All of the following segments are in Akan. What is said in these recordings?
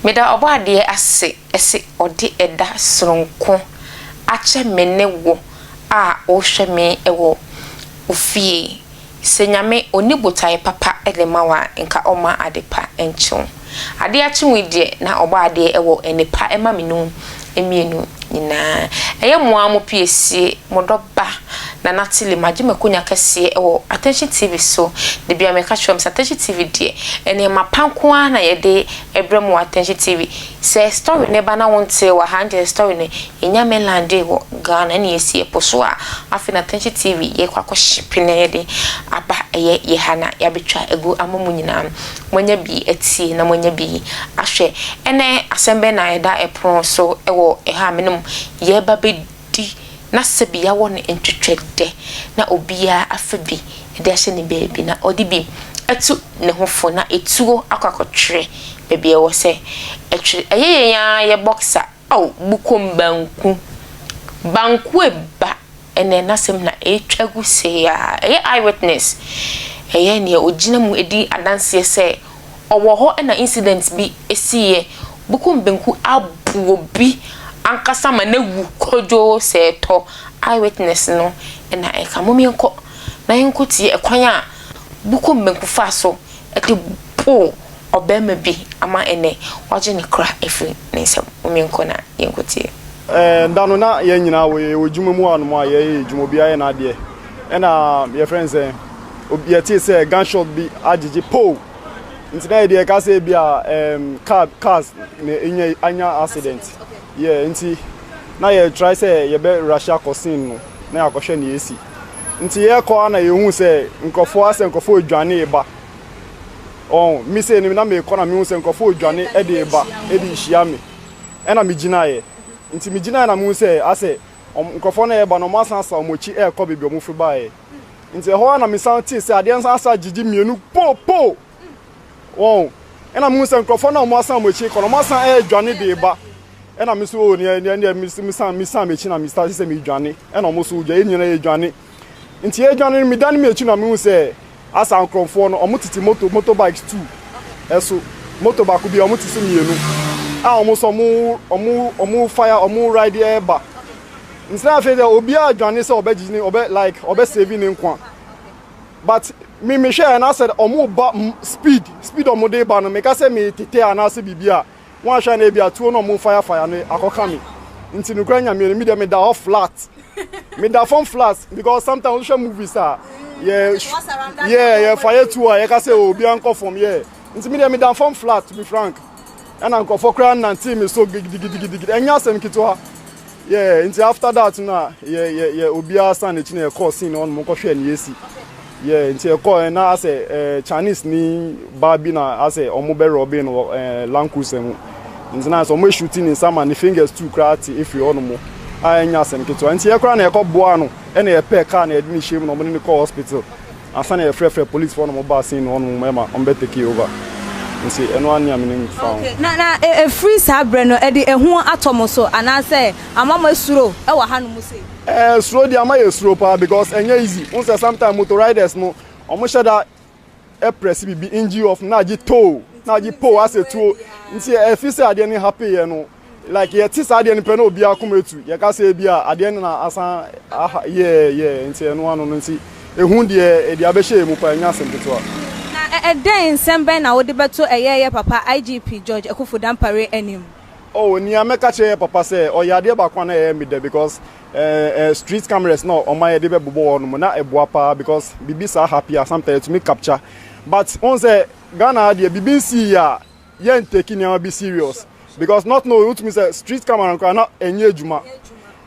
Meda Ɔbɔadeɛ ase se ɔde ɛda sononko akyɛ me ne wo a wohwɛ me wɔ wo fie. Sɛ Nyame ɔnni botaeɛ papa de ma wo a, nka ɔmma ade pa nkye wo. Adeɛ akye wo yi deɛ, na Ɔbɔadeɛ wɔ nnepa ma me ne wo mmienu nyinaa. Ɛyɛ mo ara mo piesie, mo dɔ ba Nana Tilly, magye m'akonya kɛseɛ wɔ Attention TV so. Da biara meka kyerɛ mo sɛ Attention TV deɛ, nneɛma pa nko ara na yɛde brɛ mo wɔ Attention TV. Sɛ story no ba na wontee wɔ ha, ɛnkyɛ sɛ story no yɛnya mainland wɔ Ghana ɛna yɛsi ɛpo so a, afei na Attention TV yɛkɔ akɔ shipe na yɛde aba ɛyɛ yɛ ha na yɛabɛtwa agu ama mo nyinaa. Moanya bi atie na moanya bi ahwɛ. Ɛnɛ asɛm bɛn na ɛda ɛpono so wɔ ɛha a me ne mo yɛreba bɛdi na sɛbi yɛawɔ no ntwetwɛdɛ na obiara afa bi de ahyɛ ne baabi na ɔde bi atu ne ho fo na etuo akɔ akɔtwerɛ baabi a ɛwɔ sɛ ɛtwere. Ɛyɛ yɛn ara yɛ boxer ao bukom banku banku eba ɛnɛ n'asɛm na ɛretwa gu sei ara. Ɛyɛ eye witness ɛyɛ nea ɔgyina mu di adanseɛ sɛ ɔwɔ hɔ na incident bi siiɛ. Bukom banku abo obi ankasa ma no awu kodwoo sɛ ɛtɔ. Eye witness no na ɛka. Mom yɛnkɔ na yɛnkɔtie ɛkwan a Bukom banku faa so de boo ɔbarima bi ama ɛnnɛ wagye ne kra afiri ne nsam. Mom yɛnkɔ na yɛnkɔtie. Ɛɛ da no na yɛn nyinaa wɔ yɛwɔ adwuma mu anom a yɛyɛ adwuma obiara yɛ n'adeɛ ɛna yɛfrɛ no sɛ yɛtee sɛ gunshot bi agyegye poo nti na yɛde yɛka sɛ ebi a ɛɛm car cars na enya anya accident yɛ nti na yɛ try sɛ yɛbɛ rush akɔ scene no na yɛakɔhwɛ nea esi nti yɛkɔ a na yɛhu sɛ nkurɔfoɔ asɛ nkurɔfoɔ redwane ba ɔn me sɛ na mekɔ na mehu sɛ nkurɔfoɔ redwane de ba de rehyia me ɛna megyinaeɛ nti megyinaeɛ na mehu sɛ asɛ nkurɔfoɔ no ɛreba no wɔn asan asa wɔn akyi ɛrekɔ baabi a wɔn firi baeɛ nti ɛhɔ ara na mesan tee sɛ adeɛ nsan asa gyegye mmienu po po wɔn ɛna mehu sɛ nkurɔfoɔ no a wɔn asan wɔn akyi kɔ no wɔn asan ɛredwane de ba ɛna me nso o neɛ neɛ neɛ mesan mesan m'akyi na me start sɛ medwane ɛna wɔn nso dwa yɛn nyinaa yɛdwane nti yɛdwane no medane m'akyi na mehu sɛ asa nkurɔfoɔ no wɔn tete moto motorbikes two ɛso moto baako bi a wɔn te so mmienu a wɔn nso wɔn wɔn wɔn fire wɔn ride ɛreba nti na afei deɛ obiara dwane sɛ ɔbɛgye ne ɔbɛ like ɔbɛ save ne nkwa but me mehwɛ yɛ na sɛ wɔn ba speed speed wɔn de ba no meka sɛ me tete anaasɛ biribi a wɔn ahwɛ na ebi atuo na wɔn fire fire no akɔka me nti nukura nyame no mi deɛ me da hɔ flat me da fam flat because sometimes wohwɛ movies a yɛ yɛ yɛ fire tuo a yɛka sɛ obi ankɔ fam yɛ nti mi deɛ me da fam flat to be frank ɛna nkurɔfoɔ koraa nante me so gidigidigidi ɛnyɛ asɛm ketewa yeah nti after that na yɛ yɛ yɛ obiara san n'akyi na yɛkɔɔ scene hɔ nom kɔhwɛ ne yɛsi yeah nti yɛkɔɔ na asɛ ɛɛ Chinese ni baa bi na asɛ ɔmo bɛ rob no wɔ ɛɛ Land Cruiser mu nti na asɛ ɔmo eshoot ne nsa ma ne fingers two koraa te efiri hɔ nom a ɛnyɛ asɛm ketewa nti yɛ koraa na yɛkɔ boa no ɛna yɛpɛɛ car na yɛde ne hyɛ mu na ɔmo de ne kɔɔ hospital ansa na yɛfrɛfrɛ police foɔ na ɔmo baa scene hɔ nom ɛma ɔmo bɛ take over nti ɛno ara ne a menim fa ho. Okay, na na efiri saa berɛ no ɛde ehu atɔ mo so anaasɛ ama mo asuro ɛwɔ hanom sei? Ɛɛ suro deɛ ama yɛ suro paa because ɛnyɛ easy n sɛ sometimes motor riders no ɔmo hyɛ da ɛpress bibi engine off na agye tow na agye po asɛ tuo nti ɛfi sɛ adeɛ no happen yɛ no like yɛte saa adeɛ no pɛ na obiara kɔm etu yɛka sɛ ebi a adeɛ no na asan aha yɛ yɛ nti ɛno ano no nti ehu deɛ ɛde abɛhyɛ yɛn mu paa ɛnyɛ asɛm ketewa. Na ɛdɛn nsɛm bɛn na wode bɛto ɛyɛ yɛ papa IGP George Akuffo Dampare anim? Oh, nea mɛka kyerɛ yɛ papa sɛ ɔyɛ adeɛ baako a na ɛyɛ me dɛ because ɛɛ street cameras na ɔma yɛde bɛbobɔ hɔ nom na ɛboa paa because biribi saa happy a sometimes yɛtumi capture but wɔn sɛ Ghana ha deɛ biribi nsii yɛ a yɛn take nneɛma bi serious because not know wotumi sɛ street camera koraa na ɛnyɛ adwuma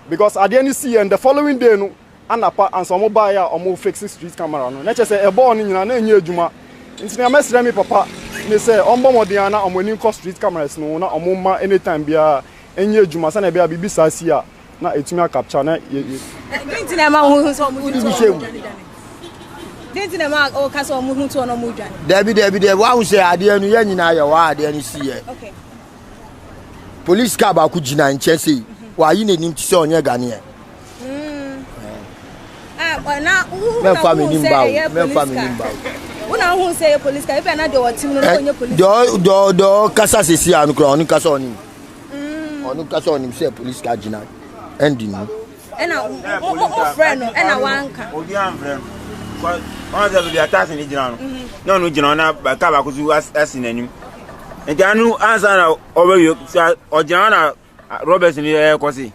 because adeɛ no si yɛ and the following day no anapa ansa wɔn baeɛ a wɔn fix street camera no na kyerɛ sɛ ɛbɔɔ no nyinaa na ɛnyɛ adwuma nti nea mɛsrɛ me papa ne sɛ ɔmbɔ mmɔden a na wɔn ani nkɔ street cameras no na wɔn ma anytime biara ɛnyɛ adwuma sɛnea ɛbɛyɛ a biribi saa si a na ɛtumi acapture na yɛ yɛ. Dɛn nti na ɛma wohu sɛ wɔn tu wɔn dwane dwane? Dɛn nti na ɛma wɔka sɛ wɔn hu tu wɔn wɔn dwane? Dabi dabi dabi wahu sɛ adeɛ no yɛn nyinaa yɛ hɔ a adeɛ no si yɛ. Police car baako gyina nkyɛn sei wayi n'anim ti sɛ ɔnyɛ Ghanaian. Mɛmfa m'anim ba o mɛmfa m'anim ba o. Wo na wohu sɛ ɛyɛ police car, ebia na deɛ ɔte mu no na ɔnyɛ police. Deɛ deɛ deɛ ɔkasa sisi ano koraa ɔno kasa ɔnim. Ɔno kasa ɔnim sɛ police car gyina ɛndi mu. Ɛna mo mo mo frɛ no ɛna wanka. Obi anfrɛ no. Ɔn sɛ baabi a taxi no gyina no na ɔno gyina hɔ na car baako so asi n'anim. Nti ano ansa na ɔbɛwie ɔgyina hɔ na Roberts ni ɛyɛ kɔsi.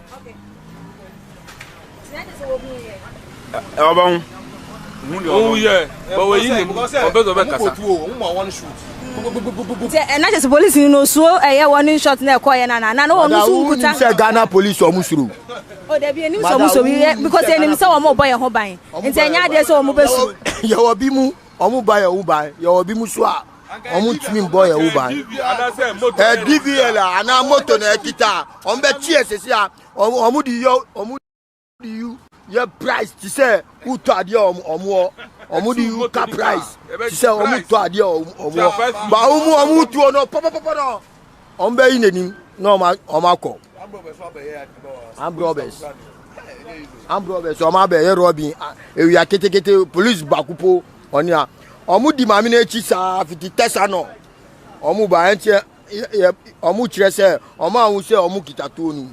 Ɔbɛ ho. Ohun yɛ bɔwɔ yi nim ɔbɛ sɛ ɔbɛ kasa. Nti ɛna kyɛ sɛ polisi no osuo ɛyɛ wɔn shot na ɛkɔ yɛ nana na wɔn nso nkuta. Sɛ Ghana polisi ɔmo suro. O dabi enim sɛ ɔmo suro yɛ because enim sɛ wɔn bɔ yɛn ho ban nti ɛnyɛ adeɛ sɛ wɔn bɛ suro. Yɛwɔ bi mu ɔmo ba yɛn ho ban yɛwɔ bi mu so a. Wɔn ntumi mbɔ yɛn ho ban. Ɛ DVL a anaa moto na ɛkita a wɔn bɛ kyi ɛsisi a wɔn de yɛ wɔn de yu yɛ price ti sɛ wotɔ adeɛ wɔn wɔn wɔ wɔn de yu ka price ti sɛ wɔn tɔ adeɛ wɔn wɔn wɔ ba wɔn mu wɔn tuo no pɔpɔpɔpɔ no wɔn bɛ yi n'anim na wɔn wɔn akɔ ambrɔbɛs ambrɔbɛs wɔn abɛ yɛ rɔbin ewia ketekete police baako po. Ɔne a ɔmo di maame no akyi saa fiti tɛsa no ɔmo ba ɛnkyɛ yɛ ɔmo kyerɛ sɛ ɔmo ahu sɛ ɔmo kita tuo no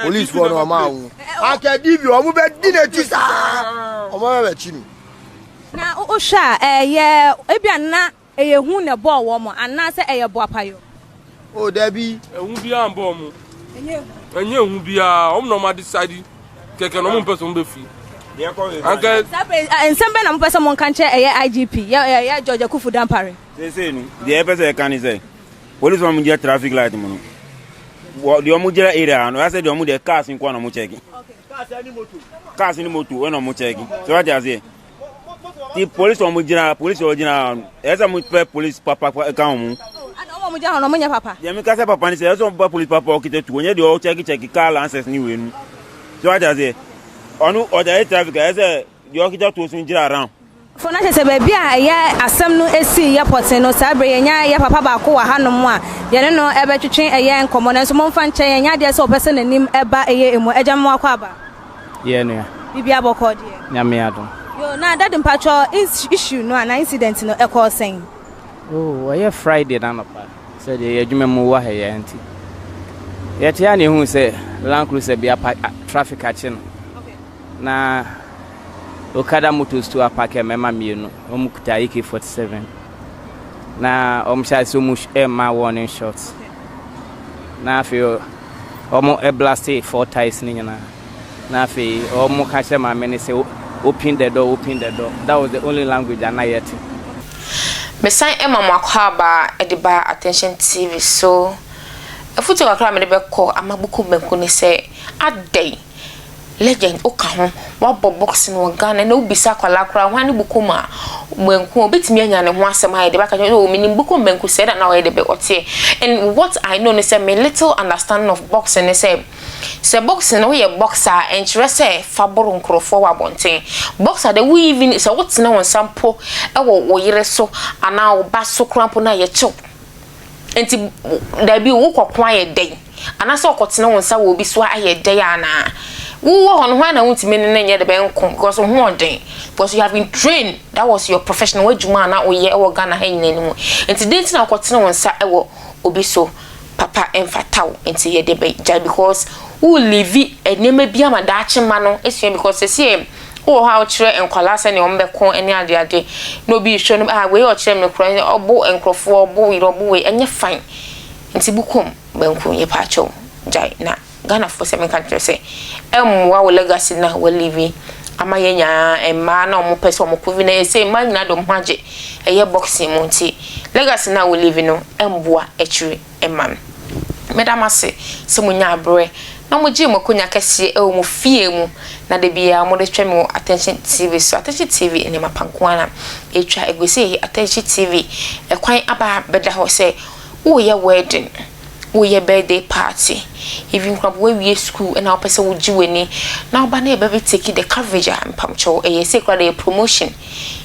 polisifoɔ no ɔmo ahu anka divi ɔmo bɛ di n'akyi saa ɔmo bɛ bɛ kyi no. Na wohwɛ a ɛyɛ ebi a na Ɛyɛ hu na ɛbɔɔ wɔn anaasɛ ɛyɛ boapayɔ? Oh, dabi. Ehu biara mbɔ wɔn. Ɛnyɛ ehu biara. Wɔn na wɔn adecide kɛkɛ na wɔn mpɛ sɛ wɔn bɛ fi. Anka. Saa bere yi, nsɛm bɛn na mopɛ sɛ monka nkyerɛ ɛyɛ IGP, yɛ ɛyɛ George Akuffo Dampare? Seesei no, deɛ yɛpɛ sɛ yɛka ne sɛ, polisi wɔn gyina traffic light mu no, wɔ deɛ wɔn gyina area ha no, ɛyɛ sɛ deɛ wɔn deɛ cars nko na wɔn kyɛki. Cars ne moto ɛna wɔn kyɛki. So wate aseɛ? Ti polisi wɔn gyina polisi wɔn gyina ɛyɛ sɛ wɔn pɛ polisi papa ka wɔn mu. Ana wɔn a wɔn gyina hɔ no wɔn nyɛ papa. Deɛ mi ka sɛ papa ni sɛ ɛyɛ sɛ wɔn pɛ polisi papa ɔkita tuo nyɛ deɛ ɔkyɛki kyɛki car lancers ni wei nu so wate aseɛ ɔno ɔda yɛ traffic ɛyɛ sɛ deɛ ɔkita tuo so gyina around. Fo na kyerɛ sɛ baabi a ɛyɛ asɛm no sii yɛ pɔtee no, saa bere yi yɛanya yɛ papa baako wɔ hanom a yɛne no bɛtwetwe ɛyɛ nkɔmmɔ. Nanso momfa nkyɛ yɛn, ɛnyɛ adeɛ sɛ ɔpɛ sɛ n'anim ba ɛyɛ emu. Agya mema wakɔ aba. Yɛ nua. Biribiara bɔkɔɔ deɛ? Nyame adom. Yoo, na daddy mpakyɛ issue no anaa incident no ɛkɔɔ sɛn? Oh, ɛyɛ Friday no anɔpa, sɛdeɛ yɛ adwuma mu wɔ ha yi ara nti. Yɛte a na yɛhuu sɛ Land Cruiser bi apa traffic akye no. Na Okada Motors tu apake mmarima mmienu, wɔn kuta AK-47. Na wɔn hyɛ ase wɔn ɛrema warning shots. Na afei wɔn ɛblastee four tyres no nyinaa. Na afei wɔn ka kyerɛ maame no sɛ open the door, open the door. That was the only language a na yɛte. Mesan ma mo akwaaba de ba Attention TV so. Afotuo kakra a mede bɛkɔ ama Buku Banku ne sɛ, adɛn? Legend woka ho, woabɔ boxing wɔ Ghana na wobisa akwadaa koraa hwan ne Bukom a Banku a obetumi anya ne ho asɛm ayɛ de bɛka kyerɛ oh menim Bukom Banku sɛɛ na na ɔyɛ de bɛ ɔteɛ. And what I know ne sɛ me little understanding of boxing ne sɛ sɛ boxing no woyɛ boxer a ɛnkyerɛ sɛ fa boro nkorɔfoɔ wɔ abɔnten. Boxer de wo even sɛ wotene wo nsa mpo wɔ wo yere so anaa wo ba so koraa mpo no a yɛkye wo. Enti, dabi o, wokɔko ayɛ dɛn? Anaasɛ wokɔtene wo nsa wɔ obi so ayɛ dɛn anaa? Wowɔ hɔ no, hwan na wontumi ne no nyɛ dɛ bɛnko because wo ho ɔden because you have been trained, that was your profession, w'adwuma a na woyɛ wɔ Ghana ha nyinaa no mu. Enti dɛn nti na wokɔtene wo nsa wɔ obi so? Papa ɛmfata wo, enti yɛ dɛ bɛn gyae because wo live nneɛma bi ama daakye mma no asua because seesei Wowɔ hɔ a wokyerɛ nkwadaa sɛdeɛ wɔbɛko ne adeade na obi rehwɛ no ah wei a ɔkyerɛ me koraa ɔbo nkurɔfoɔ ɔbo yerɛ ɔbo wei ɛnyɛ fine nti bu kɔm banku yɛpaakyɛw gyae na Ghanafoɔ sɛ menka nkyerɛ sɛ ɛmmoa wo legacy na wa live ama yɛn nyinaa mmaa na wɔn pɛ sɛ wɔn ko vi na yɛsɛ mmaa nyinaa de wɔn ho agye ɛyɛ boxing mu nti legacy na wo live no ɛmboa akyiri mma no. Meda mo ase sɛ monyaa berɛ na mogyee mo akonya kɛseɛ wɔ mo fie mu na da biara mode hwɛ me wɔ Attention TV so. Attention TV nneɛma pa nko ara na ɛtwa agu. Sei Attention TV ɛkwan aba abɛda hɔ sɛ woreyɛ wedding, woreyɛ birthday party, even koraa mpo woawie school na wopɛ sɛ wogye w'ani na woba na yɛbɛbɛ take the coverage a, mpamokyɛw ɛyɛ sei koraa deɛ ɛyɛ promotion.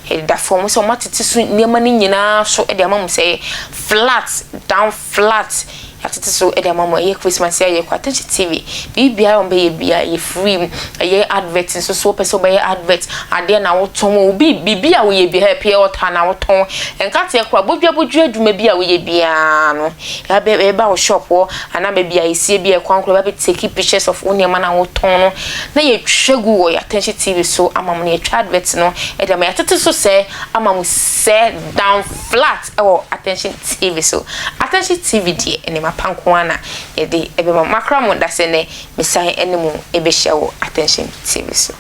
Ɛdeda fam sɛ wɔatete so nneɛma no nyinaa so de ama mo sɛ ɛyɛ flat down flat. Yɛatete so de ama mo. Ɛyɛ Christmas yi a yɛkɔ Attention TV. Biribiara a wɔbɛyɛ biara ɛyɛ free. Ɛyɛ advert nso so wopɛ sɛ wobɛyɛ advert, adeɛ na wotɔn o, obi biribi a woyɛ biara, pure water na wotɔn, nkateɛ koraa, bodua bodua adwuma bi a woyɛ biara no, yɛbɛ yɛba wo shop hɔ anaa baabi a yɛsie bi a ɛkwan koraa yɛbɛ take pictures of wo nneɛma na wotɔn no na yɛtwa gu wɔ Attention TV so ama mo na yɛtwa advert no de ama yɛatete so sɛ ama mo sɛ down flat wɔ Attention TV so. Attention TV deɛ nneɛma pa nko ara na yɛde bɛma mo. Makra mo da sɛ nnɛ mesan ne mo bɛhyia wɔ Attention TV so.